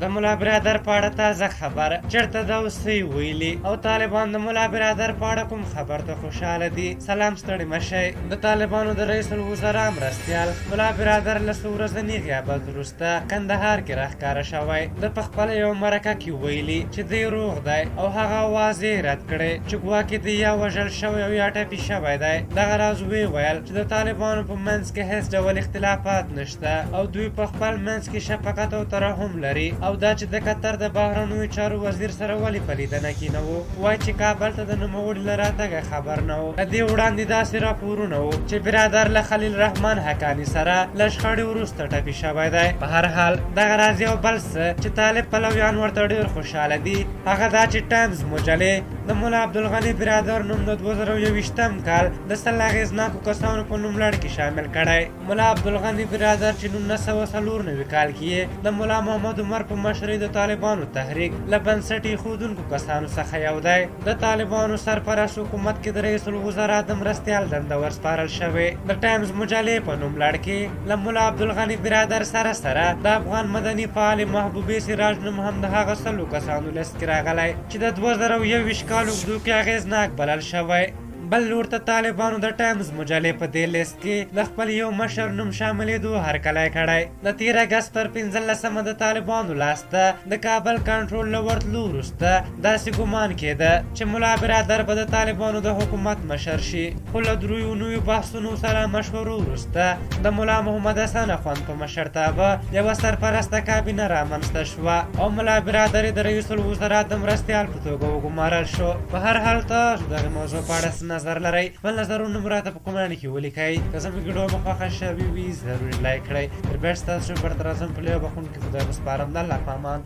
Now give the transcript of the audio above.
د ملا برادر په اړه تازه خبر چېرته ده او څه یې ویلي او طالبان د ملا برادر په اړه کوم خبر ته خوشحاله دي؟ سلام، ستړي مه شئ. د طالبانو د رئیس الوزرا مرستیال ملا برادر له څو ورځني غیابت وروسته کندهار کې راښکاره شوی. ده په خپله یوه مرکه کې ویلي چې دی روغ دی او هغه اوازې یې رد کړې چې ګواکې دی یا وژل شوی او یا ټپي شوی دی. دغه راز ویې ویل چې د طالبانو په منځ کې هېڅ ډول اختلافات نشته او دوی په خپل منځ کې شفقت او ترحم لري. او دا چې د قطر د بهرنیو چارو وزیر سره ولې په لیدنه کې نه و، وایي چې کابل ته د نوموړي له راتګه خبر نه و. له دې وړاندې داسې راپورونه وو چې برادر له خلیل رحمان حقاني سره له شخړې وروسته ټپي شوی دی. په هر حال، دغه راز یو بل څه چې طالب پلویان ورته ډېر خوشحاله دي، هغه دا چې ټایمز مجلې د ملا عبدالغني برادر نوم د 2021 کال د 100 اغېزناکو کسانو په نوملړ کې شامل کړی. ملا عبدالغني برادر چې 1994 کال کې یې د ملا محمد عمر په مشرۍ د طالبانو تحریک له بنسټ ایښودونکو کسانو څخه یو دی، د طالبانو سرپرست حکومت کې د رئیس الوزرا د مرستیال دنده ورسپارل شوې. د ټایمز مجلې په نوملړ کې له ملا عبدالغني برادر سره سره د افغان مدني فعالې محبوبې سراج نوم هم د هغه 100 کسانو لست کې راغلی چې د 2021 کال اوږدو کې اغېزناک بلل شوی. بل لور ته طالبانو د ټایمز مجلې په دې لیست کې د خپل یو مشر نوم شاملېدو هرکلی کړی. د تېر اګست پر 15مه د طالبانو لاس ته د کابل کنټرول له ورتلو وروسته داسې ګومان کېده چې ملا برادر به د طالبانو د حکومت مشر شي، خو له دریو نویو بحثونو سره مشورو وروسته د ملا محمد حسن اخوند په مشرتابه یوه سرپرسته کابینه رامنځته شوه او ملا برادر یې د رئیس الوزرا د مرستیال په توګه وګمارل شو. په هر حال، تاسو دغې موضوع په اړه څه نظر لرئ؟ خپل نظرونه مو راته په کومنټ کې ولیکئ. که زموږ ویډیو مو خوښه شوې وي، ضرور لایک کړئ. تر بیا ستاسو پر راځم په لویه بخښونکي خدای مو سپارم. د الله په امان.